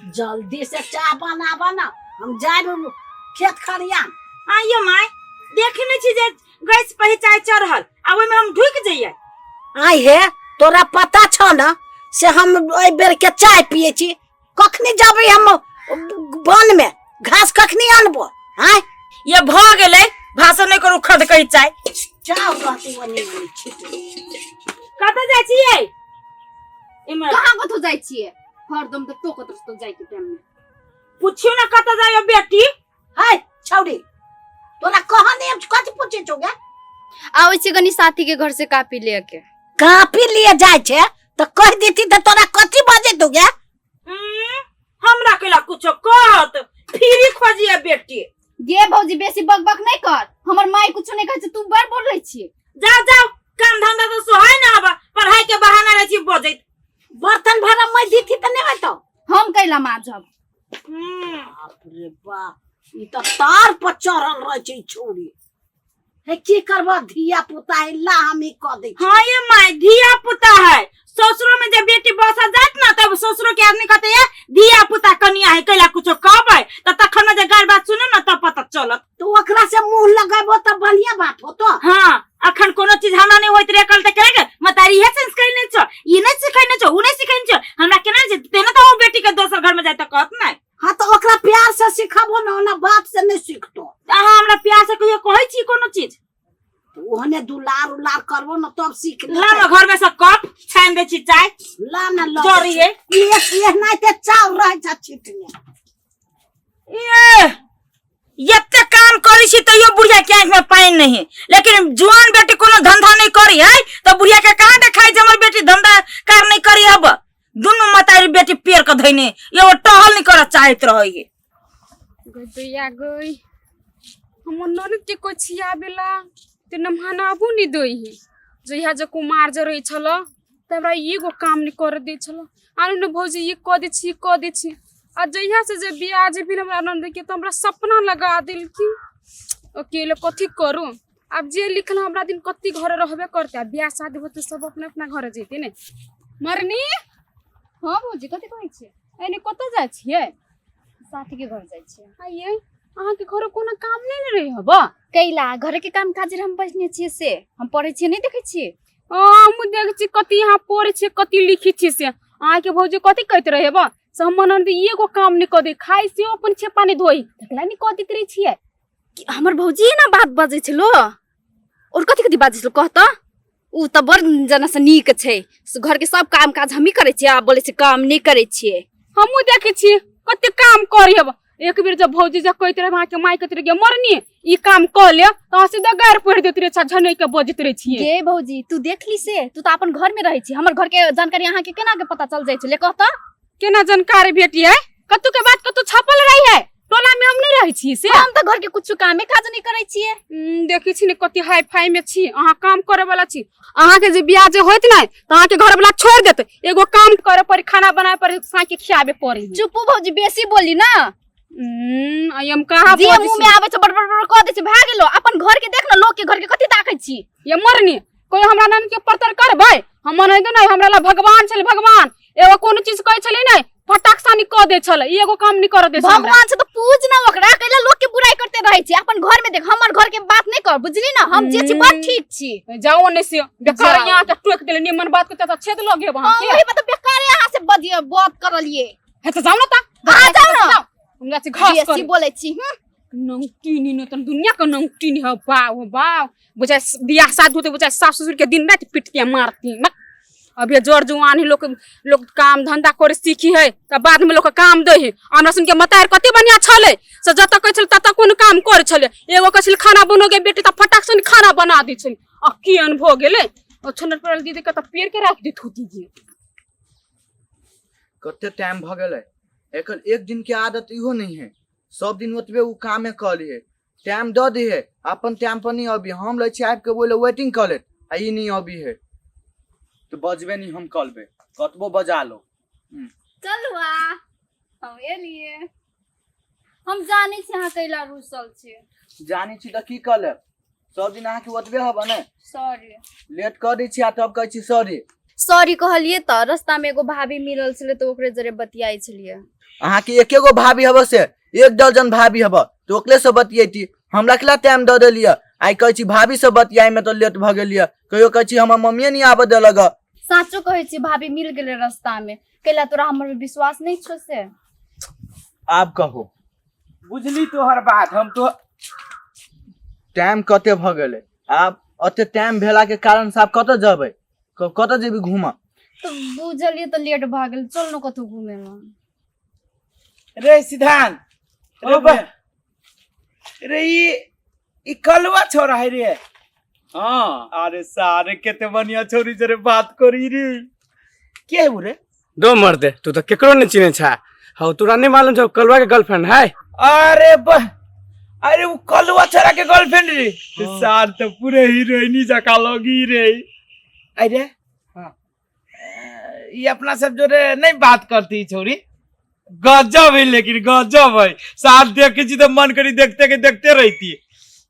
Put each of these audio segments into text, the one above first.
जल्दी से चाह बनाबऽ ना, हम जायब खेत खरियान। आइयो माय, देखे नहीं छी जे गैस पर ही चाय चढ़ल आ ओहिमे हम ढुकि जइयै। आइ हे, तोरा पता छौ ना से हम एहि बेर के चाय पिए छी। कखनी जबै हम वन में, घास कखनी आनबो? आय ये भ गेलै, भाषण नहीं करू, खद कही चाय। चाव रहती ओनी ओनी छिट। कतऽ जाइ छियै इमहर? कहाँ कतौ जाइ छियै? हरदम तऽ टोकत रहतो जाइ के टाइम में। पुछियो ना कतऽ जाइयो बेटी। हाय छौड़ी, तोरा कहने हम कथी पूछे छौ गे? आबै छियै कनी साथी के घर से कापी ले के। कापी लिए जाइ छै तऽ कहि देती तऽ तोरा कथी बजे तू गे? हमरा कैला कुछो कहत, फिरी खोजिए बेटी। गे भौजी, बेसी बकबक नहीं कर, हमर माई कुछो नहीं कहै छै, तू बड़ बोलै छी। जाओ जाओ, काम धंधा तो सोहाय ना हबा, पढ़ाई के बहाना रहै छी बजैत। बर्तन भाड़ा मैं दीथी तऽ नहि होतौ। हम कैला माजब? बाप रे बाप, ई तऽ तार पर चढ़ल रहै छै ई छौड़ी। हे, की करबो, धिया पुता है, ला हम ही कऽ दै छी। हाँ ये माय, धिया पुता है, ससुरो में जब बेटी बसा जात ना तब ससुरो के आदमी कहते है धिया पुता कनिया है, कैला कुछो कहबै त तखन जे गार बात सुने ना तब पता चलत। तो ओकरा से मुंह लगेबो तऽ बढ़िया बात होतो। हाँ, अखन कोनो चीज हमरा नहीं होइत रहे कल त केना के मतारी हे संस्कार नहीं छो, ई नहीं सिखैने छो, उ नहीं सिखैने छो, हमरा केना जे तेना त हम बेटी के दोसर घर में जाय त कहत नहीं। हाँ तो ओकरा प्यार से सिखाबो ना, ओना बात से नहीं सीखतो। त अहाँ हमरा प्यार से कहियो कहै छी कोनो चीज? तो ओहने दुलार उलार करबो ना तब सीख ला ना घर में से कप छानि दै छी चाय। ला ना ल। जरी है। ये ये नहीं ते चाउर रहे छ छिटने। ये एते काम करी छी तैयो बुढ़िया के आँख में पानि नहीं है, लेकिन जुआन बेटी कोनो धंधा नहीं करी है तो बुढ़िया के कहाँ देखाई जे हमर बेटी धंधा कार नहीं करी। अब दुनू मतारी बेटी पेड़ के धैने एगो टहल नहीं करऽ चाहैत रहै। गई गई हमर ननद के कोई छियाबेला ते नमहानाबो नहीं दै है। जहिया जे कुमार जे रहै छल तऽ हमरा एगो काम नहीं कर दै छल। आनु ने भौजी, ई कऽ दै छी, ई कऽ दै छी। आ जहिया से जे बियाह जे भेल हमरा ननद के तऽ हमरा सपना लगा देलखिन। अकेले कथी करू आब? जे लिखल हमरा दिन कत्ती घर रहबे करते। आ बियाह शादी होते सब अपना अपना घर जैते ने। मरनी। हाँ भौजी, कथी कहै छियै? एने कतऽ जाइ छियै? साथी के घर जाइ छियै। आइए अहाँके घर कोनो काम नहि ने रहै हबा? कैला घर के काम काज हम बैठने छियै से हम पढ़ै छियै, नहीं देखै छियै? हम देखै छी कति अहाँ पढ़ै छियै, कति लिखै छियै। से अहाँके भौजी कथी कहैत रहै बा? से हमर ननद एगो काम नहि कऽ दै, खाइ से अपन छे पानी धोई तकला नहि कऽ दैत रहै छियै। कि हमर भौजी ना बात बजै छलो और कथी कथी बाजै छलो कह तऽ? उ तऽ बड़ जना से नीक छै, से घर के सब काम काज हमही करै छियै आ बोलै छै काम नहि करै छियै। हमहूँ देखै छियै कते काम करी हब। एक बेर जब भौजी जब कहैत रहे अहाँके माय कहैत रहे मरनी ई काम कऽ ले तऽ अहाँ सीधा गारि पढ़ि दैत रहे, झनै के बजैत रहे छियै। गे भौजी, तू देखली से तू तऽ अपन घर में रहै छी, हमर घर के जानकारी अहाँ के केना के पता चल जाइ छलै कह तऽ? केना जानकारी भेटी है? कतौ के बात कतौ छपल रही है? टोला में हम नहीं रहै छी से। हम तऽ घर के कुछ कामे काज नहीं करै छियै। देखै छी ने कते हाई फाई में छी अहाँ, काम करे वाला छी। अहाँ के जे बियाह जे होइत ने तऽ अहाँ के घर वाला छोड़ देत, एगो काम करे पड़ी, खाना बनाए पड़ी, साँझ के खियाबे पड़ी। चुपू भौजी, बेसी बोली ना। आई हम कहाँ जे बजै मुंह में छी? आबै छै बड़ बड़ बड़ कह दै छै, भए गेलो। अपन घर के देख ना, लोग के घर के कथी ताकै छी? ये मरनी, कोई हमरा नाम के परतर करबै? हमर नहीं नहीं, हमरा ला भगवान छलै भगवान। एगो कोनो चीज कहै छलै नहीं फटाक सानी कह दै छलै, एगो काम नहीं कर दै छलै हमरा। भगवान से तो पूज ना ओकरा, कैला लोग के बुराई करते रहै छी? अपन घर में देख, हमर घर के बात नहीं कर, बुझली ना? हम जे छी बड़ ठीक छी। जाओ ने से बेकार। जाओ। यहाँ के टोक देले, निमन बात के त छेद लगे वहां हाँ, के। वही बात बेकार है, अहाँ से बदिया बात करलिए। हे त जाओ ना ता। अहाँ जाओ ना। हमरा से घास बेसी कर बोलै छी। नौटी नी त दुनिया के नौटी नी है। बाव बाव बुझाय बियाह शादी होते बुझाय सास ससुर के दिन रात पीट के मारती मत। अभी जोर जुआन है लोग, लोग काम धंधा करे सीखी है त बाद में लोग के काम दे है। हमरा सुन के मतार कते बढ़िया छले से जत कहै छले तत कोनो काम करे छले। एगो कहै छले खाना बनोगे बेटी त फटाक से खाना बना दै छले। आ की अनुभव गेलै ओ छनर पड़ल दीदी के त पेड़ के राख देत होती जी। कते टाइम भऽ गेलै एकर? एक दिन के आदत इहो नहीं है, सब दिन ओतबे उ कामे कऽ लिए। टाइम दऽ दी है, अपन टाइम पर नहीं अबी। हम लै छी आबि के बोले वेटिंग कऽ लेत आ ई नहीं अबी है तऽ बजबे नहीं हम कलबे कतबो बजा लो। चलू आ, हम एलिए। हम जानै छी अहाँ कैला रुसल छी। जानै छी तऽ की कऽ लेब? सब दिन अहाँके ओतबे हब ने। सॉरी। लेट कऽ दै छी आ तब कहै छी सॉरी। सॉरी कहलिए तऽ रास्ता में एगो भाभी मिलल छलै तऽ ओकरे जरे बतियाइ छलियै। अहाँके एके गो भाभी हब से एक दर्जन भाभी हब तऽ ओकरे से बतियैती, हमरा केला टाइम दऽ देलियै? आइ कहै छी भाभी से बतियाइ में तऽ लेट भऽ गेलियै, कहियो कहै छी हमर मम्मीए नहि आबऽ देलक। साचो कहै छी, भाभी मिल गेलै रास्ता में, कैला तोरा हमर पे विश्वास नहीं छौ से? आब कहू। बुझली तोहर बात हम तो। टाइम कते भऽ गेलै? आब ओते टाइम भेला के कारण से आब कतऽ जेबै? कतऽ जेबी घूमऽ? तऽ बुझलियै तऽ लेट भऽ गेल, चल न कतौ घूमे ला। रे सिद्धांत रे, रे ई कलवा छोरा है रे। हाँ। अरे सारे केते बढ़िया छोरी जरे बात करी रे, के है उ रे? दो मर्दे, तू तो केकरो नहीं चिन्हे छा। हाँ, तोरा नहीं मालूम छौ कलवा के गर्लफ्रेंड है। अरे बा, अरे वो कलवा छोरा के गर्लफ्रेंड रे। सार तो पूरे हीरोइनी जका लगी रे। अरे हाँ। ये अपना सब जोरे नहीं बात करती छोरी, गजब है, लेकिन गजब है सार, देखे छी तो मन करी देखते के देखते रहती।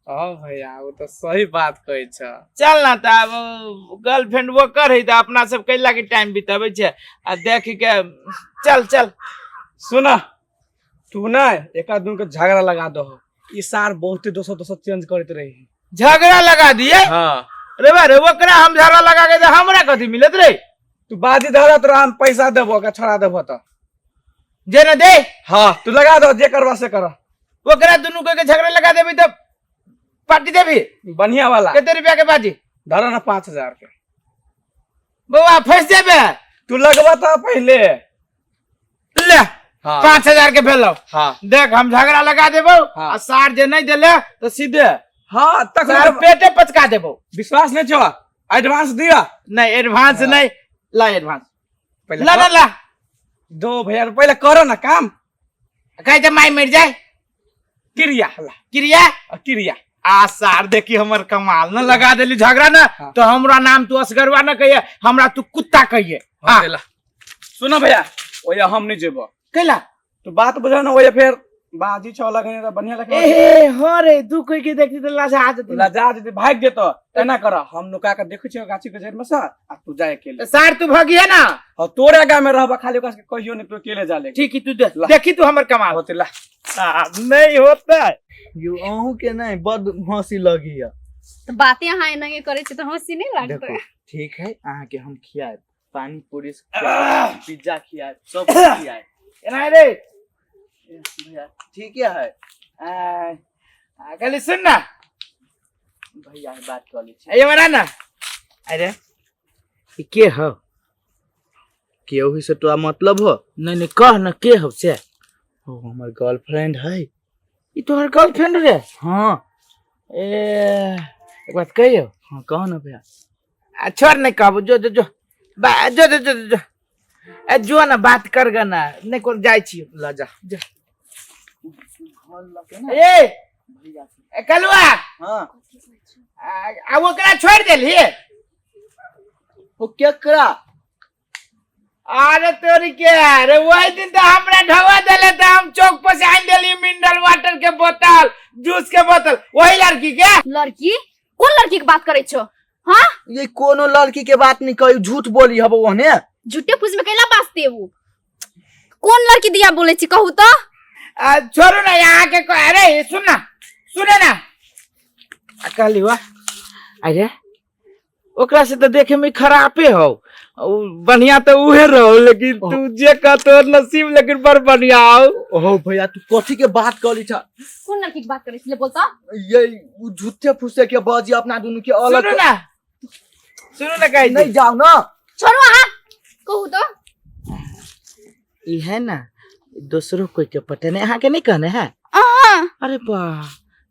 हाँ भैया, वो तो सही बात कहै छ। चल ना त आब गर्लफ्रेंड वो कर है त अपना सब कैला के टाइम बिताबै छै आ देख के चल चल। सुना, तू ना एक आध के झगड़ा लगा दो, ई सार बहुते दोसर दोसर चेंज करैत रही। झगड़ा लगा दिए? हाँ। रे बा रे, ओकरा हम झगड़ा लगा के त हमरा कथी मिलत रे? तू बाजी धरा, तोरा हम पैसा देबो, ओकरा छोड़ा देबो त। जे न दे। हाँ, तू लगा दो, जे करबा से कर। ओकरा दुनू के झगड़ा लगा देबी त पार्टी देबी? बढ़िया वाला। कते रुपया के बाजी? धरा ना 5000 के। बौआ फंस जेबे। तू लगबा त पहले। ले। हाँ। 5000 के भेलो। हाँ। देख हम झगड़ा लगा देबो। हाँ। आ सार जे नहीं देले तो सीधे हाँ तक सार पेटे पचका देबो। विश्वास नहीं छो, एडवांस दिया? नहीं, एडवांस। हाँ। नहीं, ला एडवांस। पहले ला ला ला। दो भैया, पहले करो ना काम। कहे जे माई मर जाए। क्रिया ला। क्रिया? क्रिया। आ सार देखी हमर कमाल न लगा देली झगड़ा ना। हाँ। तो हमरा नाम तू असगरवा न कहिए, हमरा तू कुत्ता कहिए। हाँ ला। सुनो भैया, ओया हम नहीं जेबो। कैला? तू बात बुझा ना, ओया फिर बाजी छौ लगने त बढ़िया लगे। ए हो रे, दू कोई के देखती तो लाजा जेती। लजा जेती, भाग जेतो। एना कर, हम नुका के देखै छियो गाछी के जड़ में से, आ तू जा अकेले। सार तू भगिए ना। और तोरे आगा में रहबा, खाली ओकरा से कहियो नहीं तू अकेले जा ले। ठीक है, तू देख। ला। देखी तू हमर कमाल। होते ला। नहीं होता है। यो अहूँ के नहीं बड हंसी लगी है। तऽ बाते अहाँ एनाहिए करै छी तऽ हँसी नहि लागतै? देखो ठीक है, अहाँ के हम खियाएब पानी पूरी खियाएब, पिज्जा खियाएब, सब कुछ खियाएब। एना रे। भैया ठीक है। खाली सुन ना। भैया से बात कर ली छी। ये बना ना। अरे ई के हो? के ओही से तोरा मतलब हो? नहीं नहीं, कह ना के हो से। ओ हमर गर्लफ्रेंड है। ई तोहर गर्लफ्रेंड रे? हाँ। ए एक बात कहियो? हाँ कहो ना भैया। आ छोड़, नहीं कहबो, जो जो जो बा जो जो जो जो ए जो ना बात कर ग ना, नहीं कोन जाय छी। ला जा। जा। घर लके ना। ए भैया से। ए कलुआ। हाँ। आ ओकरा छोड़ देली? ओ केकरा? अरे तोरी के, अरे वही दिन तो हमरा ढवा देले त हम चौक पर से आन देली मिनरल वाटर के बोतल, जूस के बोतल, वही लड़की के। लड़की? कोन लड़की के बात करै छो? हाँ। ये कोनो लड़की के बात नहीं कही, झूठ बोली हबो ओहने। झूठे फूस में कैला बाजते उ? कोन लड़की दिया बोलै छी कहू तऽ? आ छोड़ू ना यहाँ के अरे सुन ना, सुने ना, आ कहली वाह, अरे ओकरा से तो देखे में खराबे हो, उ बढ़िया तो उहे रहो, लेकिन तू जे कह तोर नसीब लेकिन बड़ बढ़िया हो। ओहो भैया, तू कथी के बात करी छ? कोन लड़की के बात करै छले बोलता? ये उ झूठे फूसे के बाजी अपना दुनू के अलग। सुनू ना, सुनू ना, कहि नहीं जाओ ना। छोड़ू अहाँ, कहू तऽ। ई है ना दोसरो कोई के पटे नहीं, अहाँ के नहीं कहने है? अहाँ। अरे बा,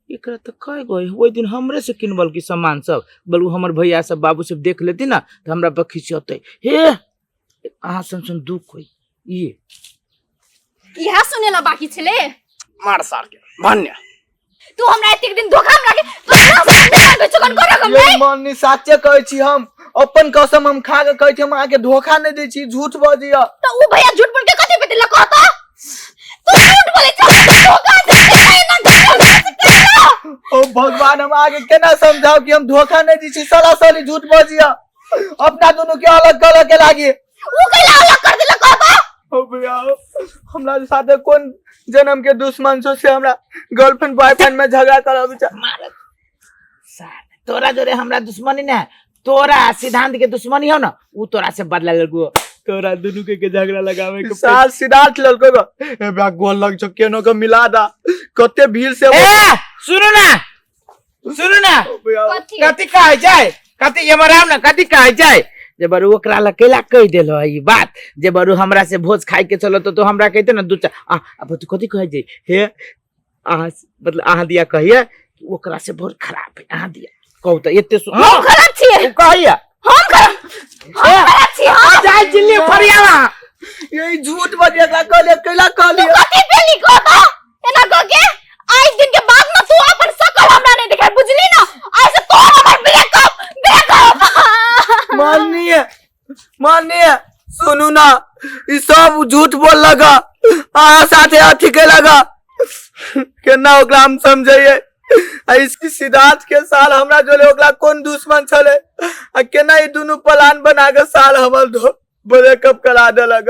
एकरा तो कह गई ओहि दिन हमरे से किनबल की सामान सब, बलू हमर भैया सब बाबू सब देख लेती ना तो हमरा पर खिंचते। हे अहाँ सन सन दुख होई ये। इहा सुनेला बाकी छले। मार सार के भन्य। तू हमरा एतेक दिन धोखा हमरा के तू नहि लागै छौ कन करक हम। ये मन साचे कहै छी, हम अपन कसम हम खा के कहै छी, हम अहाँके धोखा नहि दै छी, झूठ बजिया। तऽ उ भैया झूठ बोल के कथी बतेलक कहता? तू झूठ बोलै छ, धोखा दे छै ना, धोखा दे छै। ओ भगवान, हम आगे केना समझाउ कि हम धोखा नहि दै छी, सरासरी झूठ बजिया। अपना दोनों के अलग करे के लागी। उ कैला अलग कर देलक कहता? ओ भैया, हमरा साथे कोन जन्म के दुश्मन छो से हमरा गर्लफ्रेंड बॉयफ्रेंड में झगड़ा कराबी छ। सार, तोरा जोरे हमरा दुश्मनी ना, तोरा सिद्धांत के दुश्मनी हो ना, उ तोरा से बदला लगो, तोरा दुनू के झगड़ा लगावे के। साल सिद्धार्थ लड़को को ए बा गोल लग छो, केनो के मिला दा, कते भीड़ से। ए सुनो ना, सुनो ना। ओ भैया। कथी कहै छै, कथी ये मराम ना, कथी कहै छै जे बरू ओकरा लग कैला कहि देलो है ई बात जे बरू हमरा से भोज खाइ के चलो, तो हमरा कहते ना दू चार आ। अब तू कथी कहै छै हे अहाँ, मतलब अहाँ दिया कहिए कि ओकरा से बहुत खराब है अहाँ दिया कहू तऽ एते हम खराब छियै? उ कहिए। हम खराब, हम खराब छियै? हम जाइ चिल्ली फरियावा। यही झूठ बजेगा, कहले कैला कहलिए। कथी पेली कहता एना कह के? आज दिन के बाद ना तू अपन शकल हमरा नहीं दिखाई, बुझली ना? आज से तोर हमर ब्रेकअप, ब्रेकअप। माननीय, माननीय, सुनू ना, ई सब झूठ बोल लगा, अहाँ साथे अथी के लगा केना ओकरा हम समझैये आ इसकी सिद्धार्थ के साल हमरा जोले ओकरा कोन दुश्मन छले आ केना ई दुनू प्लान बना के साल हमर ब्रेकअप करा देलक।